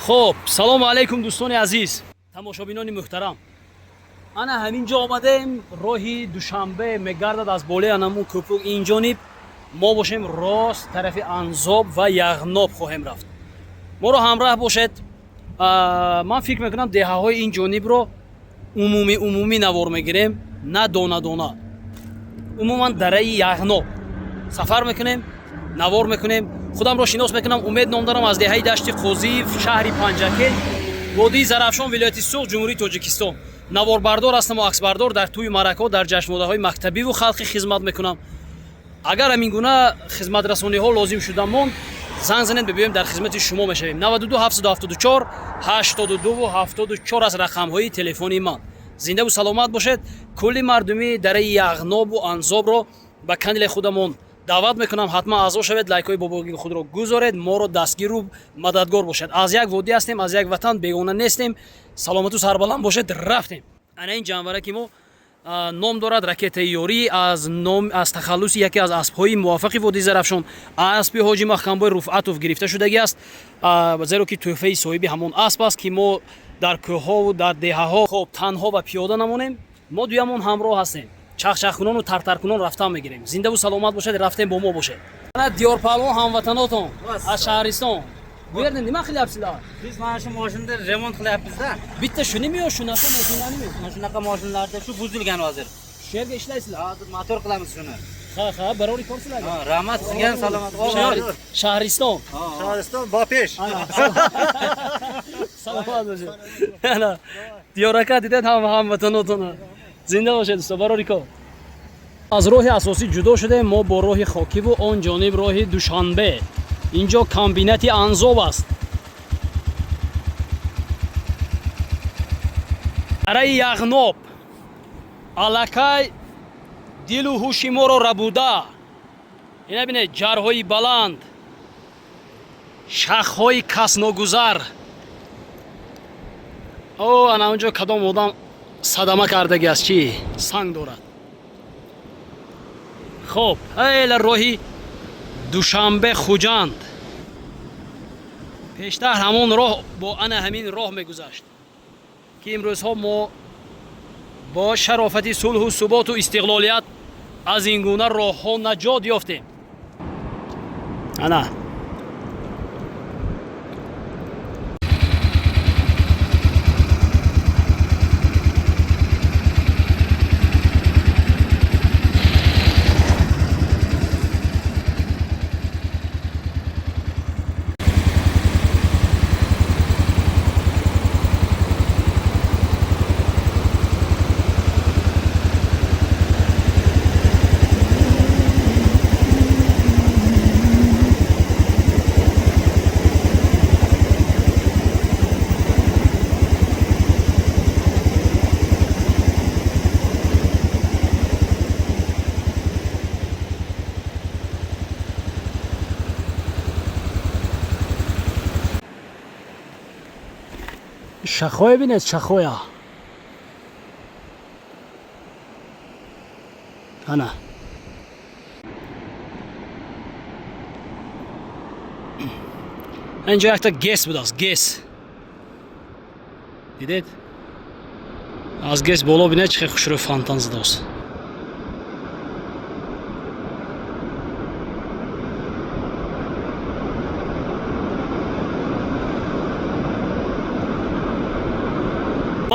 Хуб, салому алайкум, дӯстони азиз, тамошобинони муҳтарам. Ана ҳамин ҷо омадем, роҳи Душанбе мегардад аз болои анамун кӯпрук ин ҷониб. Мо бошем, рост тарафи Анзоб ва Яғноб хоҳем рафт. Моро ҳамраҳ бошед. Ман фикр мекунам, деҳаҳои ин ҷонибро умумӣ умумӣ навор мегирем, на дона дона. Умуман дараи Яғноб сафар мекунем, навор мекунем. Худамро шинос мекунам: Умед ном дорам, аз деҳаи Дашти Қозиев, шаҳри Панҷакент, водии Зарафшон, вилояти Суғд, Ҷумҳурии Тоҷикистон. Наворбардор ҳастаму аксбардор. Дар тӯи маъракаҳо, дар ҷашнвораҳои мактабиву халқӣ хизмат мекунам. Агар ҳамин гуна хизматрасониҳо лозим шуда монд, занг занед, бибиёем, дар хизмати шумо мешавем. 92 774 82 74 аз рақамҳои телефони ман. Зиндаву саломат бошед. Кулли мардуми дараи Яғнобу Анзобро ба канали худамон даъват мекунам. Ҳатман аъзо шавед, лайкҳои бобогии худро гузоред, моро дастгиру мададгор бошед. Аз як водӣ ҳастем, аз як ватан бегона нестем. Саломату сарбаланд бошед. Рафтем. Ана ин ҷанвара, ки мо ном дорад Ракетаи Ёрӣ, аз ном, аз тахаллуси яке аз аспҳои муваффақи водии Зарафшон, аспи ҳоҷи Маҳкамбой Руфъатов гирифта шудагӣ аст, зеро ки тӯҳфаи соҳиби ҳамон асп аст, ки мо дар кӯҳҳову дар деҳаҳо хоб танҳо ва пиёда намонем. Мо дуямон ҳамроҳ ҳастем, чахчахкунону тартаркунон рафтан мегирем. Зиндаву саломат бошед. Рафтем, бо мо бошед. Ана Диёр Паҳлавон, ҳамватанотон аз шаҳристон. Bu yerda nima qilyapsizlar? Biz mana shu mashinada remont qilyapmiz-da. Bitta shunimi yo shunaqa mashinanimi? Mana shunaqa mashinalarda shu buzilgan hozir. Shu yerga ishlaysizlar? Hozir motor qilamiz shuni. Ha, biror kor sizlarga. Ha, rahmat sizga ham, salomat. Shahriston. Shahriston ba pesh. Salomat бошед. Ана Диёр ака, дидед ҳам ҳамватанотона. Зинда бошед, уста, барори кор. Аз роҳи асосӣ ҷудо шудем мо бо роҳи хокиву он ҷониб роҳи Душанбе. Инҷо комбинати Анзоб аст. Дараи Яғноб аллакай дилу ҳуши моро рабуда. Ина бинед, ҷарҳои баланд, шахҳои касногузар. О, ана онҷо кадом одам садама кардаги аст, чӣ санг дорад. Хоб, эла роҳи Душанбе Хуҷанд. Пештар ҳамон роҳ бо ана ҳамин роҳ мегузашт, ки имрӯзҳо мо бо шарофати сулҳу суботу истиқлолият аз ин гуна роҳҳо наҷот ёфтем. Ана шахое бинед, шахоя. Ана инҷо якта ГЭС будааст, ГЭС дидед? Аз ГЭС боло бинед, чӣ хел хушрӯ фонтан задааст.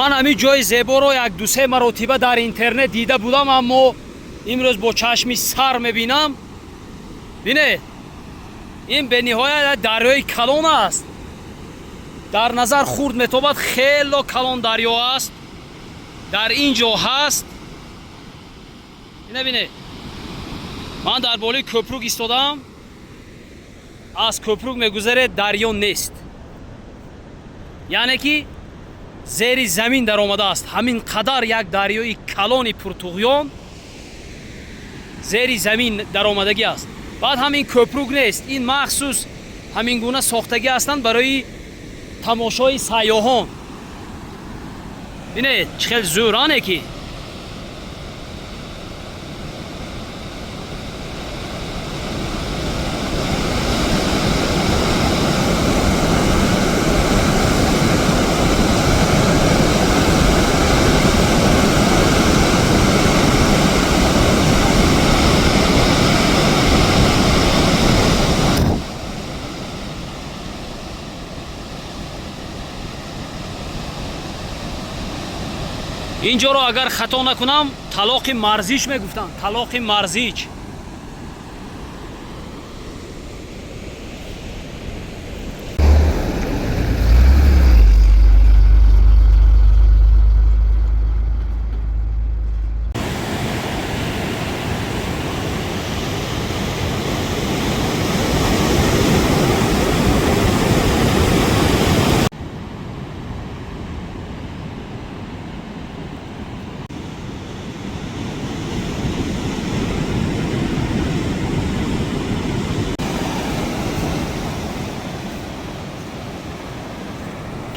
Ман ҳамин ҷои зеборо як дусе маротиба дар интернет дида будам, аммо имрӯз бо чашми сар мебинам. Бинед, ин бениҳоят як дарёи калон аст. Дар назар хурд метобад, хело калон дарё аст. Дар ин ҷо ҳаст. Ина бинед, ман дар болои кӯпрук истодам. Аз кӯпрук мегузаред, дарё нест, яъне ки зери замин даромадааст. Ҳамин қадар як дарёи калони пуртуғён зери замин даромадагӣ аст. Баъд ҳамин кӯпрук нест, ин махсус ҳамин гуна сохтагӣ ҳастанд барои тамошои сайёҳон. Бинед, чӣ хел зӯране ки. Инҷоро агар хато накунам, талоқи марзич мегуфтанд, талоқи марзич.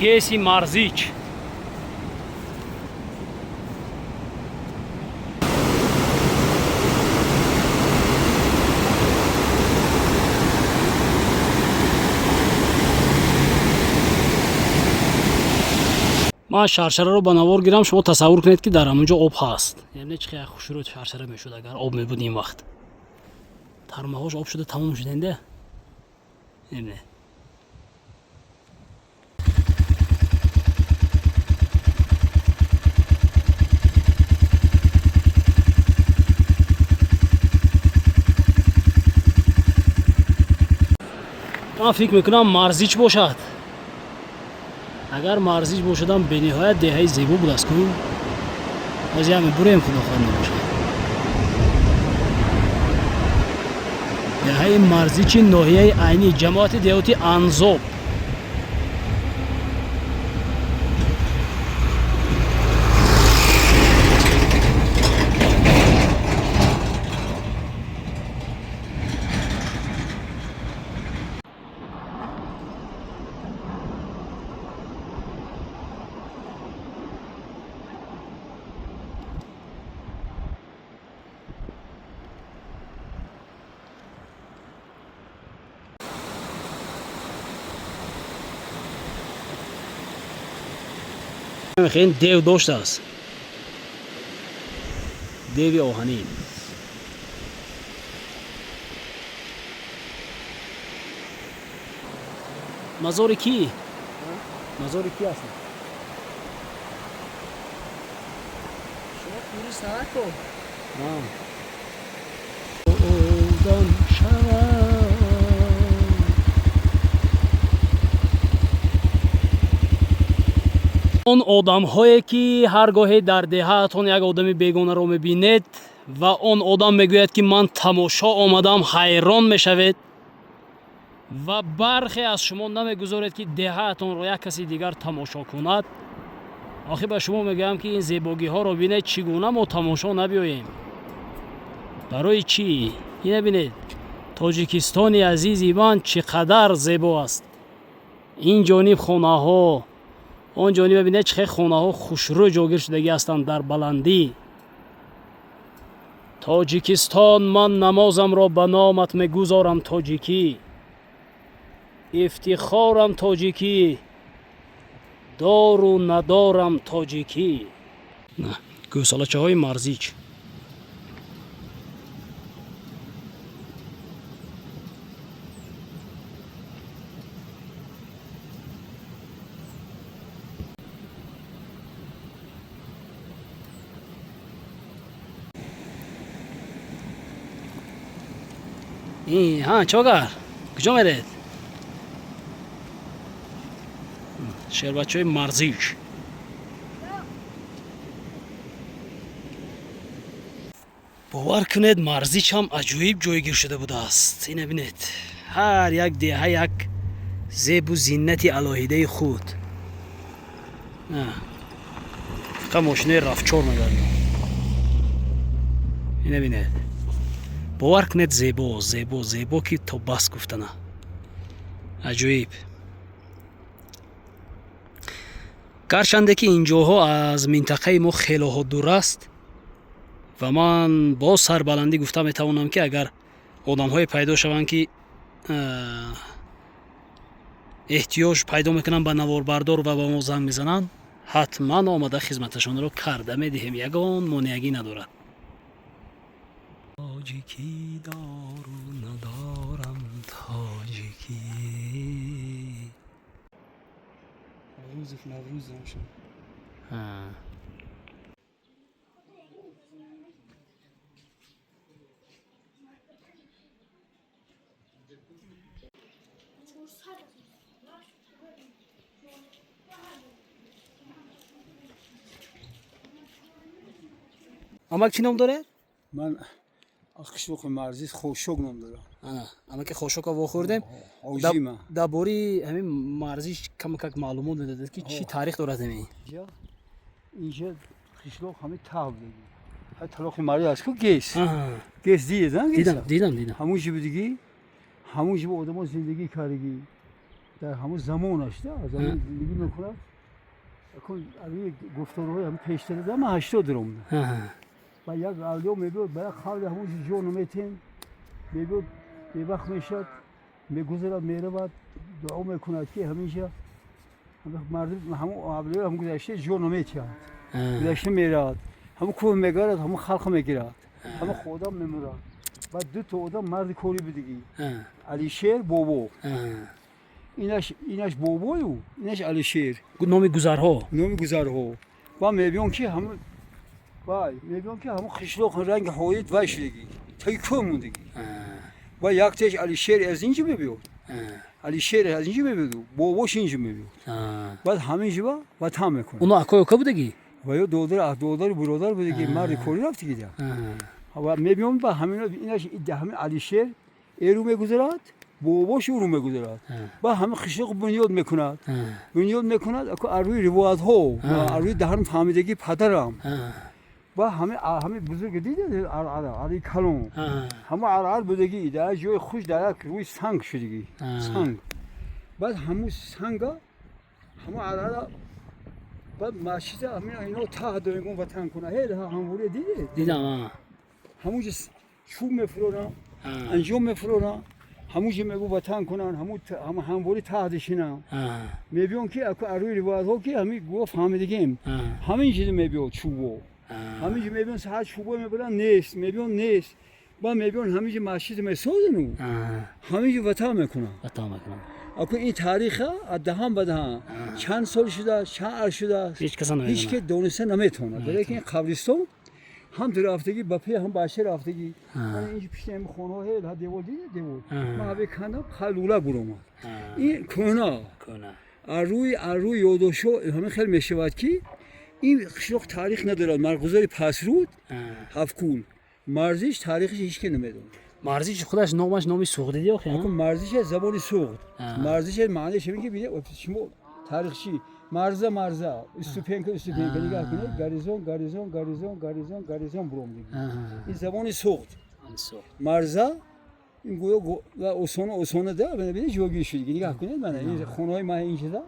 ГЭСи Марзич. Ман шаршараро ба навор гирам, шумо тасаввур кунед, ки дар ҳамонҷо об ҳаст. Яъне чӣ хеле хушрӯ шаршара мешуд, агар об мебуд ин вақт. Тармаҳош об шуда тамом шуденде. Ебне. Ман фикр мекунам, Марзич бошад. Агар Марзич бошадам, бениҳоят деҳаи зебо будааст ку. Боз яме бурем, худо хоҳад, набошад. Деҳаи Марзичи ноҳияи Айнӣ, ҷамоати деҳоти Анзоб. Хеле дев доштааст, деви оҳанин. Мазори кӣ? Мазори кӣ аст? Шумо турист нако? Одам шавад. Он одамҳое, ки ҳар гоҳе дар деҳаатон як одами бегонаро мебинед ва он одам мегӯяд, ки ман тамошо омадам, ҳайрон мешавед ва бархе аз шумо намегузоред, ки деҳаатонро як каси дигар тамошо кунад. Охир ба шумо мегӯям, ки ин зебогиҳоро бинед, чӣ гуна мо тамошо набиёем? Барои чӣ? Ина бинед, Тоҷикистони азизи ман чӣ қадар зебо аст. Ин ҷониб хонаҳо, он ҷониб бинед, чӣ хел хонаҳо хушрӯ ҷойгир шудагӣ ҳастанд дар баландӣ. Тоҷикистон, ман намозамро ба номат мегузорам, тоҷикӣ. Ифтихорам тоҷикӣ, дору надорам тоҷикӣ. Гӯсолачаҳои Марзич. Ҳа, чогар, куҷо меред? Шербачаҳои Марзич. Бовар кунед, Марзич ҳам аҷоиб ҷойгир шуда будааст. Ина бинед, ҳар як деҳа як зебу зиннати алоҳидаи худ. Фақат мошинаи рафчор мегардам. Ина бинед, бовар кунед, зебо, зебо, зебо, ки то бас гуфтана. Аҷоиб. Гарчанде ки ин ҷоҳо аз минтақаи мо хелоҳо дур аст ва ман боз сарбаландӣ гуфта метавонам, ки агар одамҳое пайдо шаванд, ки эҳтиёҷ пайдо мекунанд ба наворбардор ва ба мо занг мезананд, ҳатман омада хизматашонро карда медиҳем, ягон монеагӣ надорад. Тоҷикӣ дору надорам тоҷикӣ. Наврӯзов, Наврӯз. Амак, чӣ ном доред? Ман аз қишлоқи марзӣ, Хошок ном дорам. Ана, амаки Хошока вохӯрдем. Ҳоҷима. Дар бораи ҳамин марзиш камакак маълумот медодед, ки чӣ таърих дорад ҳамин. Инҷа қишлоқ ҳамин таҳ будагӣ, ҳай талоқи марзӣ аст ку, ГЭС. ГЭС дидед? Дидам, дидам, дидам. Ҳамун ҷи будагӣ, ҳамун ҷи одамо зиндагӣ кардагӣ дар ҳамун замонаш да замон зиндагӣ мекунад. Гуфторҳои ҳамин пештара, ман 80 дорам, ба як авлиё мебиёд, ба як қавли ҳамун ҷо наметем, мебиёд, бевақт мешавад, мегузарад, меравад, дуо мекунад, ки ҳаминҷа мардум ҳамун авлиё ҳам гузашта ҷо наметиҳад, гузашта меравад, ҳамун кӯҳ мегарад, ҳамун халқ мегирад, ҳамун одам мемурад. Баъд дуто одам марди кори будагӣ, Алишер, Бобо. Инаш Бобою, инаш Алишер. Номи гузарҳо. Номи гузарҳо. Ва мебиён, ки ҳамун вай мебиён, ки ҳамун қишлоқ ранги ҳоит вай шудагӣ, таги кӯҳ мондагӣ. Ва яктеш Алишер аз инҷа мебиёд, Алишер аз инҷа мебиёду, Бобош инҷа мебиёд. Баъд ҳамин ҷиба ватан мекунад. Оно акои ока будагӣ? Ва ё додару биродар будагӣ, марди корӣ рафтагӣ да. Ва мебиён ба ҳамин, инаш ҳамин Алишер эру мегузарад, бобош ӯру мегузарад, ба ҳамин қишлоқ бунёд мекунад, бунёд мекунад. Аз рӯи ривоятҳо, аз рӯи даҳан фаҳмидагии падарам, ба ҳамин бузург дидед, аръари калон, ҳамон аръар будагӣ дар ҷои хуш, дар як рӯи санг шудагӣ, санг. Баъд ҳамун санга, ҳамон аръара, баъд масҷида ҳамин ино таҳ доимгон ватан кунад. Ҳел ҳамвория дидед? Дидам. Ҳамунҷа чӯб мефурорам, анҷом мефурорам, ҳамунҷа мегӯ ватан кунанд, ҳамун ҳамворӣ таҳ дишинам. Мебиён, ки аз рӯи ривоятҳо, ки ҳамин гуфт фаҳмидагем, ҳамин чиз мебиёд, чӯбо ҳаминҷа мебиён, саҳар чӯбо мебаранд, нест, мебиён, нест. Баъд мебиён, ҳаминҷа масҷид месозану ҳаминҷа ватан мекунанд. Ватан мекунанд. Аку ин тариха аз даҳан ба даҳан чанд сол шудааст, чанд арз шудааст. Ҳеҷ каса ҳеҷ ке дониста наметавонад. Барои ки ин қабристон ҳам ту рафтагӣ ба пе, ҳам бача рафтагӣ. Ман инҷа пишти ҳамин хонаҳо, ҳел ҳа девор, дидед девор? Ман ҳаве кандам, лула буромад. Ин кӯҳна. Аз рӯи ёддоштҳо ҳамин хел мешавад, ки ин қишлоқ таърих надорад. Марғузори Пасруд, Ҳафткул, марзиш, таърихиш ҳеҷ ке намедонад. Марзиш худаш номаш номи суғдидӣ охи? Марзиш забони суғд, марзиш маънеш ҳамин, ки шумо таърихчи, марза, марза, ступенька, ступенька, нигоҳ кунед, горизонт, горизонт, горизонт, горизонт, горизонт буромдиги. Ин забони суғд марза, ин гӯё осона, осона да бинед, ҷойгир шудиги. Нигоҳ кунед, мана ин хонаҳои ма ин чиза,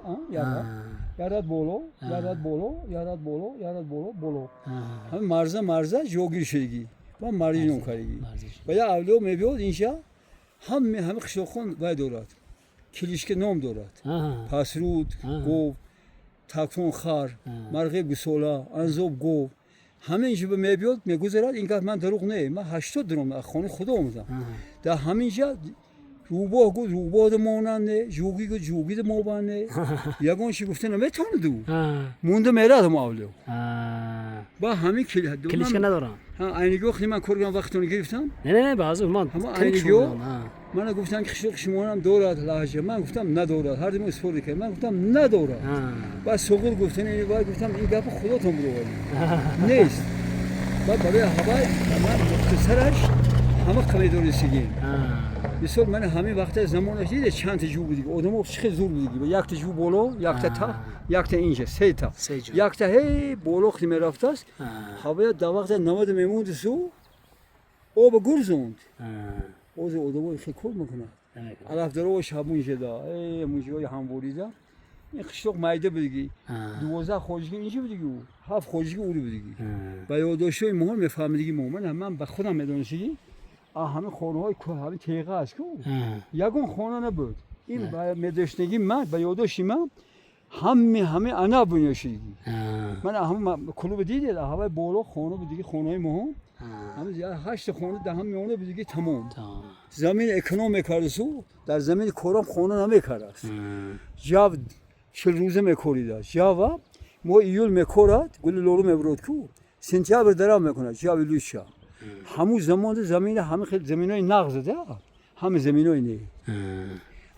ярат боло, ярат боло, ярат боло, ярат боло, боло, ҳамин марза, марза ҷойгир шудиги ва марзи ном кардиги. Ва як авлиё мебиёд инҷа, ҳами қишлоқхон вай дорад, кличка, ном дорад: Пасруд гов, Такфон хар, Марғи гусола, Анзоб гов. Ҳамин ҷиба мебиёд, мегузарад. Ин гап ман дурӯғ не, ман 80 дуром, аз хонаи худо омадам. Дар ҳамин ҷа рӯбоҳ гуфт, рӯбоҳда монанд, ҷугӣ гуфт, ҷугида мобанд. Ягон чи гуфта наметавонаду, монда мерад ҳамо авлиё. Ба ҳамин кличка надорам. Айнигоҳ ман кор кардам, вақтатон гирифтам. Не, не, баъзе ман. Ҳама айнигоҳ мана гуфтам, ки қишлоқи шумоам дорад лаҳҷа. Ман гуфтам, надорад. Ҳар димо истифода кард, ман гуфтам, надорад. Баъд суғур гуфтан, баъд гуфтам, ин гапи худотон бироваред, нест. Баъд барои ҳавай ман мухтасараш ҳама қамедонистагим. Мисол, ман ҳамин вақта замонаш диде, чандта ҷӯ будиги, одамо чӣ хел зур будиги: якта ҷӯ боло, якта та, якта инҷа, сета, якта ҳей боло хти мерафтааст. Ҳавая дар вақта 90 мемонди, су оба гурзонд. Ози одамо хел кор мекунад, алафдаро шабунҷада муҷиҳои ҳамворида. Ин қишлоқ майда будиги, 12 хоҷагӣ инҷа будиги, ҳафт хоҷагӣ ури будиги. Ба ёддоштҳои моҳо мефаҳмидиги мо, ман ба худам медонистиги, ҳамин хонаҳои ҳамин теға аст ку, ягон хона набуд. Ин медоштагӣ ман, ба ёддошти ман, ҳами ҳами ана бунёд шудиги. Ман ҳама клуби дидед, ҳаваи боло хона будиги, хонаҳои моҳо ҳамин ҳашта хона дар ҳам миёна будиги, тамом. Замин эконом мекардасу, дар замини корам хона намекардааст. Ҷав 40 рӯза мекоридааст. Ҷава мо июл мекорад, гули лолу мебурод ку, сентябр дарав мекунад ҷави луча. Ҳамун замонда замина ҳамин хел заминои нағз да, ҳама заминои не,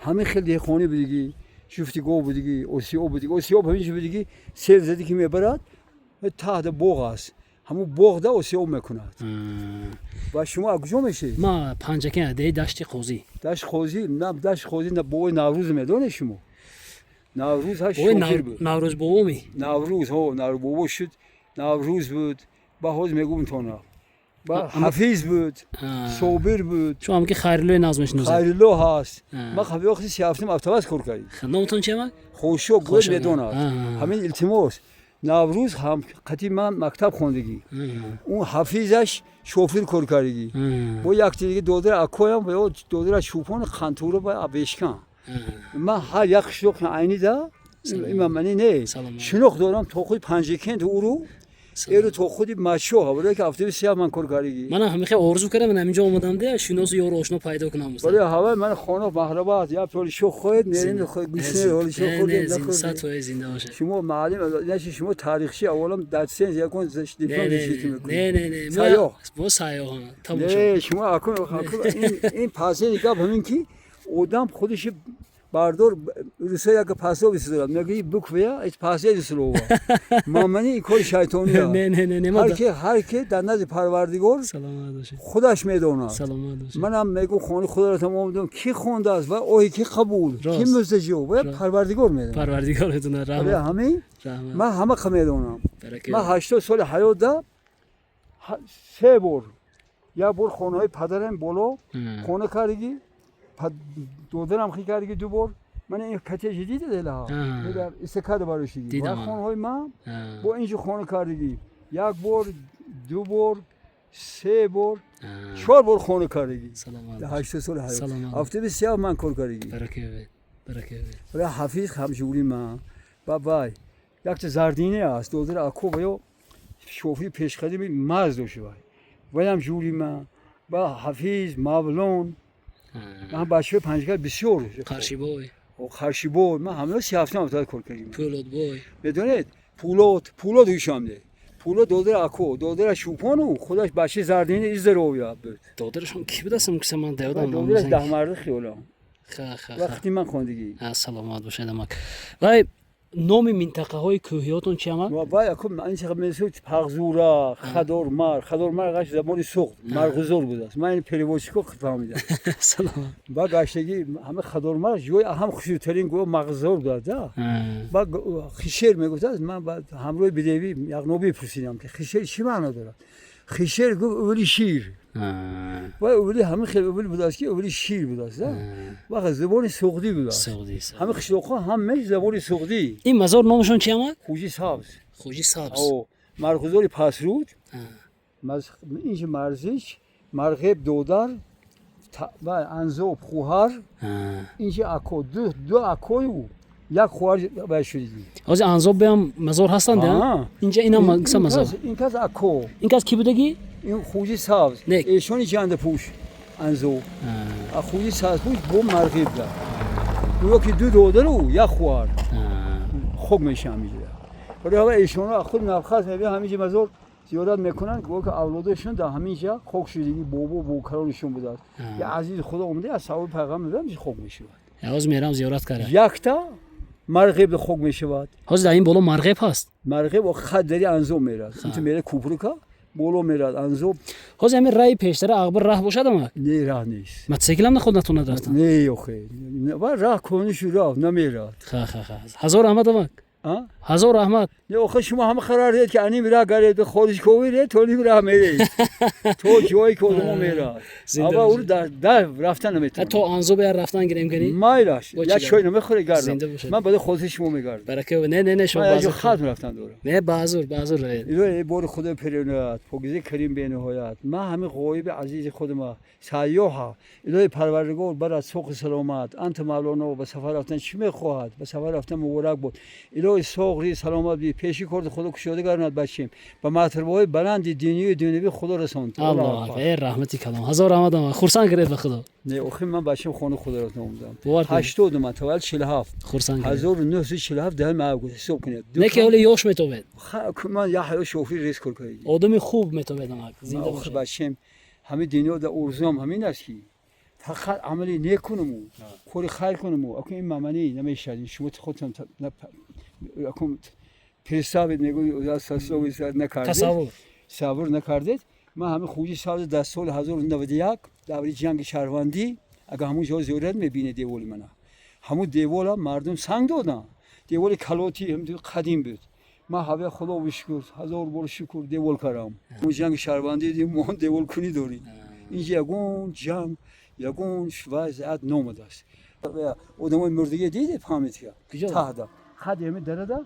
ҳамин хел деҳқонӣ будиги, ҷуфти гов будиги, осиёб будиги, осиёб ҳамин ҷо будиги, сел зади ки мебарад, таҳта боғ аст. Ҳамун боғда осиёб мекунад. Ва шумо аз куҷо мешед? Ма Панҷакент, деҳи Дашти Қозӣ. Дашти Қозӣ, на, Дашти Қозӣ, на, бобои Наврӯз медонед шумо? Наврӯз ҳаст, шофир буд. Наврӯз бобоми? Наврӯз, ҳо, Наврӯз бобо шуд, Наврӯз буд, ба ҳозир мегӯм тона. Ба Ҳафиз буд, Собир буд. Шумо ҳам ки Хайруллои нағз мешиносед? Хайрулло ҳаст. Ман қабли 37-ум автобус кор кардем. Номатон чи амак? Хошо гӯй медонад. Ҳамин илтимос. Наврӯз ҳам қати ман мактаб хондагӣ. Он Ҳафизаш шофир кор кардагӣ. Бо якти дига додара акоям ва ё додара чӯпони қантура ба бешкан. Ман ҳар як қишлоқи айнида има мани не. Шинохт дорам то худи Панҷакент ӯро, эру то худи Мачо, барое ки автобус сиҳ ман кор кардагӣ. Манам ҳамин хел орзу кардам, ман ҳаминҷо омадам, де шиносу ёру ошно пайдо кунам. Барои ҳавай ман хона маҳраба аст, як пёли шох хоҳед, мерем, гӯшне ҳоли шох хӯрдем, нахӯрдем. 100% зинда бошед. Шумо маълим, начи шумо тарихчи, аввалам дотсент, ягон диплом защита мекунед. Не, не, не. Сайёҳ. Бо сайёҳ, тамошо. Не, шумо акун ин пасени гап ҳамин ки одам худаш бардор, русо як пословица дорад, мегӯи буква это последнее слово. Мамани ин кори шайтония. Не, не, не, не. Ҳар ки дар назди Парвардигор худаш медонад. Саломат бошед. Манам мегӯм, хони худоро тамом медонам, ки хондааст ва оҳи ки қабул, ки мустаҷоб, ва Парвардигор медонад. Парвардигор медонад. Раҳмат. Ҳамин ман ҳама қа медонам. Ман 80 соли ҳаётда се бор, як бор хонаҳои падарам боло хона кардагӣ, додарам хи кардагӣ ду бор. Ман ин коттеҷи дида делаҳа истакада барошидӣ ва хонаҳои ман бо инҷо хона кардагӣ, як бор, ду бор, се бор, чор бор хона кардагӣ. 80 соли ҳаёт автобус сиёҳ ман кор кардагӣ. Ҳафиз ҳамжури ман ба вай якта зардине аст, додари ако, ва ё шофири пешқадими марз дошт, вай ваям жури ман ба Ҳафиз Мавлон. Ман бачаҳои Панҷакент бисёр. Қаршибой. Қаршибой, ман ҳамао 37-ум автобус кор кардем. Пӯлодбой. Медонед, Пӯлод, Пӯлод ҳушамде. Пӯлод додари ако, додари чӯпону худаш бачаи зардини издировия буд. Додарашон ки будастам, киса ман деодам. Додараш даҳмарди хиёлам. Вақти ман хондагӣ. Саломат бошед, амак. Вай номи минтақаҳои кӯҳиётон чи, амак? Вай аку ин чиқа месуд, Пағзура, Хадормар, Хадормар ғаш забони Суғд, марғузор будааст. Ман ин переводчико фаҳмидам. Саломат. Ба гаштагӣ ҳама Хадормар ҷои ҳам хушрӯтарин гӯё мағзор будааст, да. Ба хишер мегуфтааст, ман ба ҳамроҳи бедевӣ яғнобӣ пурсидам ки хишер чӣ маъно дорад? Хишер гуфт ӯли шир. Ва ӯли ҳамин хел ӯли будааст ки ӯли шир будааст, да. Вақт забони суғдӣ будааст. Ҳамин қишлоқҳо ҳамаи забони суғдӣ. Ин мазор номашон чи, амак? Хуҷи Сабз. Хуҷи Сабз. Марғузори Пасруд, инҷи марзиш, Марғеб додар ва Анзоб хуҳар, инҷи ако, ду акою як хуҳар вай шудидӣ. Ҳозир Анзоб беам мазор ҳастанд, инҷа инам киса мазор. Ин кас ако. Ин кас кӣ будагӣ? Ин Хуҷи Сабз. Эшони ҷандапӯш Анзоб. Хуҷи Сабзпӯш бо Марғеб да. Гӯё ки ду додару як хуҳар хок мешаванд ҳамиҷа. Барои ҳава эшоно худ навхаз мебинанд, ҳамиҷа мазор зиёрат мекунанд, гӯё ки авлодашон дар ҳаминҷа хок шудагӣ, бобо бокалонашон будааст. Я азизи худо омада аз савоби пайғамбар мебинанд, хок мешавад. Ҳозир мерам зиёрат кара. Якта Марғеб хок мешавад. Ҳозир дар ин боло Марғеб ҳаст? Марғеб хат дари Анзоб мерад. Инту мерад купрука, боло мерад Анзоб. Ҳозир ҳамин раи пештара ағбир раҳ бошад, амак? Не, раҳ нест. Мотоциклам наход натонад рафтан? Не, охе. Ва раҳ кӯҳна шуд, рафт намерад. Ха, ха, ха. Ҳазор раҳмат, амак. Ҳазор раҳмат. Не, охе шумо ҳама қарор дед ки аним раҳ гаред, хориҷ ковире, то ним раҳ меред. То ҷое ки одамо мерад. Ава ӯ дар рафтан наметавонад. То Анзоб я рафтан гирем кани? Майлаш. Як чой намехӯре гардам. Ман баъд хоси шумо мегардам. Барака. Не, не, не, шумо баъзур. Хатм рафтан дорам. Не, баъзур, баъзур равед. Илоҳи бори Худо перонаят, покиза карим бениҳоят. Ман ҳамин ғоиби азизи худама сайёҳа. Илоҳи Парвардигор барад соқи саломат. Анта Мавлоно ба сафар рафтан чӣ мехоҳад? Ба сафар рафтан муборак бод. Илоҳи соғри саломат би, пеши корди Худо кушода гардонад бачем. Ба мартабаҳои баланди динию дунявӣ Худо расонд. Аллоҳу акбар. Э, раҳмати калом. Ҳазор раҳмат, амак. Хурсанд кардед ба Худо. Не, охи ман бачам хона Худо рафтан омадам. 80 ман таваллуд 47. Хурсанд кардед. 1947 даҳ август ҳисоб кунед. Не ки ҳоло ёш метобед. Ман як ҳаёт шофири рейс кор кардем. Одами хуб метобед, амак. Зинда бошед. Бачам ҳамин дунё дар орзуам ҳамин аст ки фақат амали нек кунаму, кори хайр кунаму. Акун ин маманӣ намешавад. Шумо худтон акун представить мегӯ, накардед. Тасаввур. Сабр накардед. Ман ҳамин хуҷи сабз дар соли 1091 даври ҷанги шаҳрвандӣ, агар ҳамун ҷо зиёрат мебинед деволи мана. Ҳамун девола мардум санг доданд. Деволи калоти қадим буд. Ман ҳаве худо бишукр, ҳазор бор шукр девол кардам. Мо ҷанги шаҳрвандӣ дидем, мо деволкунӣ дорем. Инҷа ягон ҷанг, ягон вазъият номадааст. Одамои мурдагӣ дидед памятка? Таҳда. Қади ҳамин дарада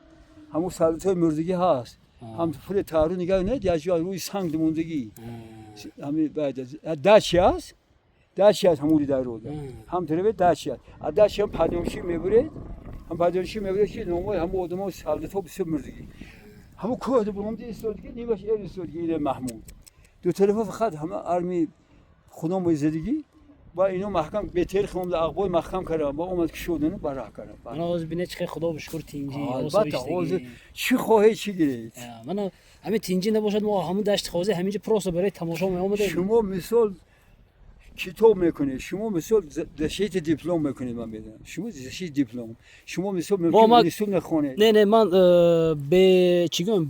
ҳамун солдатҳои мурдагӣ ҳаст. Ҳам пули тару нигаҳ нет, як ҷо рӯи санг мондагӣ. Ҳамин баъд дачи аст, дачи аст ҳамури дарода. Ҳам тарафе дачи аст. А дачи ҳам падёншӣ мебуред, ҳам падёншӣ мебуред ки номои ҳамун одамо солдатҳо бисёр мурдагӣ. Ҳамун кӯҳ буромди истодагӣ, нимаш эр истодагӣ, ире Маҳмуд. Ду тарафа фақат ҳама арми худо мезадагӣ ва ино маҳкам бетер хомда ағбой маҳкам кардам ва омад кушодану бараҳ кардам. Мана ҳозир бинед чӣ худо бишукр тинҷӣ, албатта ҳозир чӣ хоҳед чӣ гиред. Мана ҳамин тинҷӣ набошад, мо ҳамун дашти хозир ҳаминҷо просто барои тамошо меомадем. Шумо мисол китоб мекунед, шумо мисол защита диплом мекунед, ман медонам. Шумо защита диплом. Шумо мисол мумкин институт мехонед. Не, не, ман бе чӣ гӯям,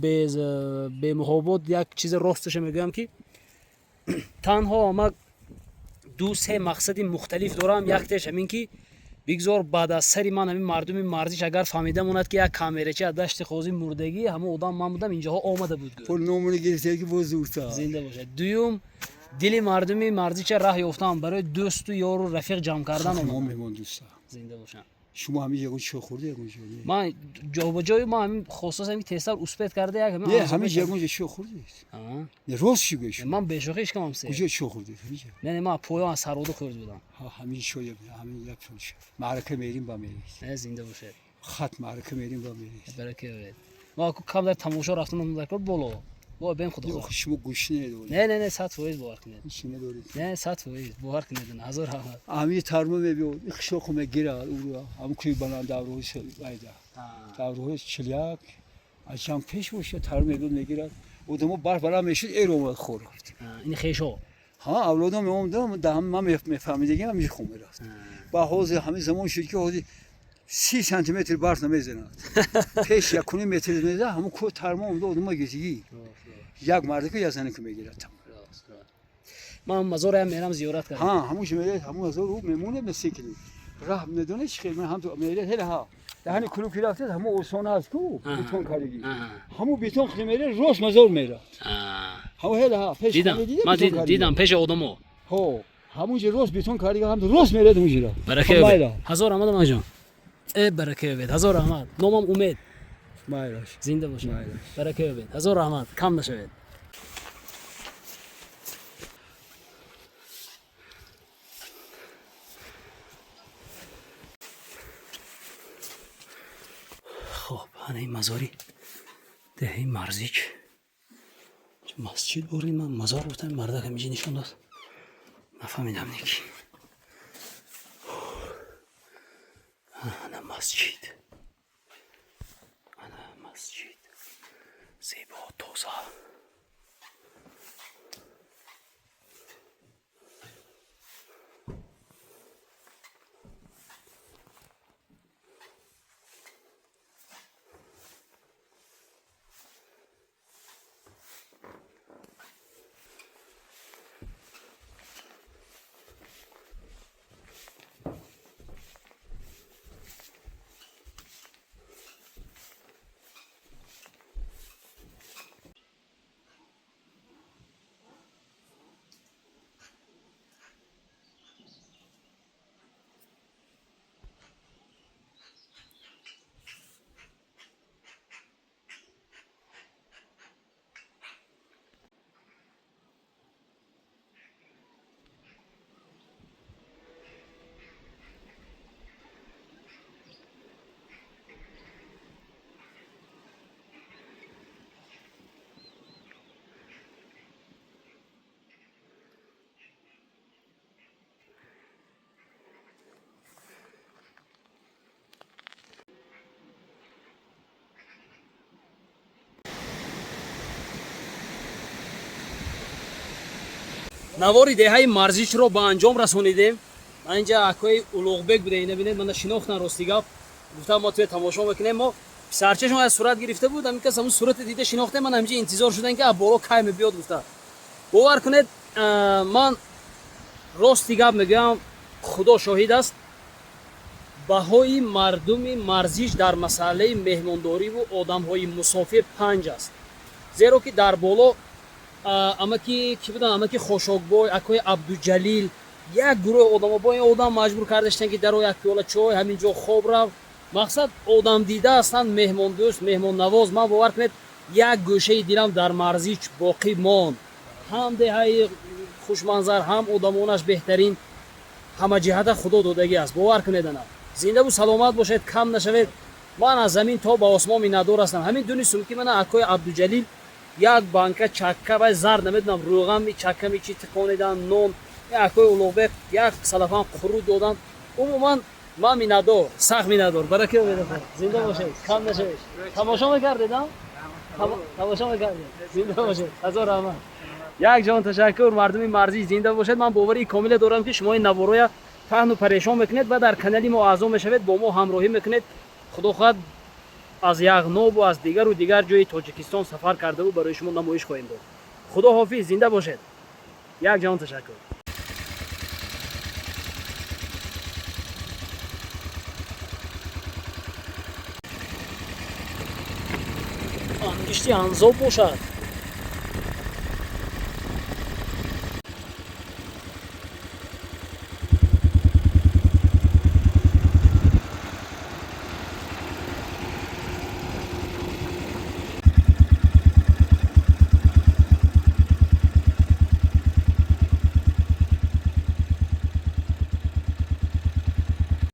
бемуҳобот як чизи росташа мегӯям ки танҳо ама ду-се мақсади мухталиф дорам. Яктеш ҳамин ки бигзор баъд аз сари ман ҳамин мардуми марзиш агар фаҳмида монад ки як камерачи аз дашти қозӣ мурдагӣ, ҳамон одам ман будам, инҷоҳо омада буд. Пул номуни гирифтед ки боз зуртар. Зинда бошад. Дуюм, дили мардуми марзича раҳ ёфтам барои дӯсту ёру рафиқ ҷамъ кардан омадам. Мо омадам. меҳмон дӯста. Зинда бошам. Шумо ҳамин ягон чой хӯрда ягон ҷо? Не. Ман ҷобаҷои ман ҳамин хостасам ки тезтар успет карда як ҳамин Не, анзобе ҳамин шавам. ягон ҷо чой хӯрдед? Аа. Не, рост чӣ гӯед шумо? Ман бешӯхӣ ишкамам сер. Куҷо чой хӯрдед? Ҳамин ҷо? Не, не, ман поён аз сароду хӯрд будам. Ҳа, ҳамин чой, ҳамин як чой. Маърака мерим ба меред. Не, зинда бошед. Хат маърака мерим ба меред. Барака ёбед. Ма ку кам дар тамошо рафтам дар кор боло. Бо бем худо. Охи шумо гӯшне доред. Не, не, не, 100% бовар кунед. Ҳеч надоред. Не, 100% бовар кунед. Ҳазор раҳмат. Ҳамин тарма мебиёд, ин қишлоқо мегирад, уро ҳамун кӯи баланд давроҳои айда. Давроҳои 41 аз ҷанг пеш бошад, тарма мебиёд мегирад. Одамо барф баланд мешуд, эр омад хор рафт. Ин хешо. Ҳа, авлодам меомадам, ман мефаҳмидагим ҳамин хом мерафт. Ба ҳозир ҳамин замон шуд ки ҳозир 30 сантиметр барф намезанад. Пеш 1.5 метр мезад, ҳамун кӯҳ тарма омада одамо гирдигӣ. Як мардаку як занаку мегирад тамом. Ман мазораям мерам зиёрат кардам. Ҳа, ҳамун меред, ҳамун мазор ӯ мемонад мисикли. Раҳм медонед чӣ хел ман ҳам меред ҳела ҳа. Даҳани клуб ки рафтед ҳамун осон аст ку бетон кардагӣ. Ҳамун бетон ки меред рост мазор мерад. Ҳамун ҳела ҳа пеш Дидам. Ман дидам пеши одамо. Ҳо, ҳамун ҷо рост бетон кардагӣ ҳам рост меред ҳамун ҷо. Барака ёбед. Ҳазор раҳмат амаҷон. Э барака ёбед. Ҳазор раҳмат. Номам Умед. Майлаш. Зинда бошед. Барака ёбед. Ҳазор раҳмат. Кам нашавед. Хоб, ана ин мазори деҳаи Марзич. Масҷид бурдим, ман мазор гуфтам, мардак ҳаминҷа нишон дод. Нафаҳмидам неки. Ана масҷид. Ана масҷид. Зебо, тоза. Навори деҳаи Марзичро ба анҷом расонидем. Ман инҷа акои Улуғбек буда, ина бинед, мана шинохтан рости гап. Гуфтам мо туя тамошо мекунем. Мо Писарчашон аз сурат гирифта буд, ҳамин кас ҳамун сурата дида шинохте, ман ҳаминҷа интизор шудам, ки аз боло кай мебиёд гуфта. Бовар кунед, ман рости гап мегӯям, Худо шоҳид аст, баҳои мардуми Марзиш дар масъалаи меҳмондориву одамҳои мусофир 5 аст. Зеро ки дар боло амаки ки будан, амаки Хошокбой, акои Абдуҷалил, як гурӯҳ одамо бо ин одам маҷбур карда шуданд, ки даро як пиёла чой, ҳамин ҷо хоб рафт. Мақсад, одамдида ҳастанд, меҳмондӯст, меҳмоннавоз. Ман, бовар кунед, як гӯшаи дилам дар Марзич боқӣ монд. Ҳам деҳаи хушманзар, ҳам одамонаш беҳтарин, ҳама ҷиҳата Худо додагӣ аст. Бовар кунед, ана зиндаву саломат бошед, кам нашавед. Ман аз замин то ба осмон миннатдор ҳастам. Ҳамин дуни сумки мана акои Абдуҷалил як банка чакка вай зард, намедонам, рӯғами чакками чи тиқонидан, нон, акои Улуғбек як салафан қурут доданд. Умуман ман миннатдор, сахт миннатдор. Барака ёбед, зинда бошед, кам нашавед. Тамошо мекардедам, тамошо мекардед. Зинда бошед, ҳазор раҳмат, як ҷон ташаккур. Мардуми Марзӣ, зинда бошед. Ман боварии комиле дорам, ки шумо ин навороя паҳну парешон мекунед ва дар канали мо аъзо мешавед, бо мо ҳамроҳӣ мекунед. Худо хоҳад, аз Яғнобу аз дигару дигар ҷои Тоҷикистон сафар кардаву барои шумо намоиш хоҳем дод. Худо ҳофиз, зинда бошед, як ҷаҳон ташаккур. Ангишти Анзоб бошад.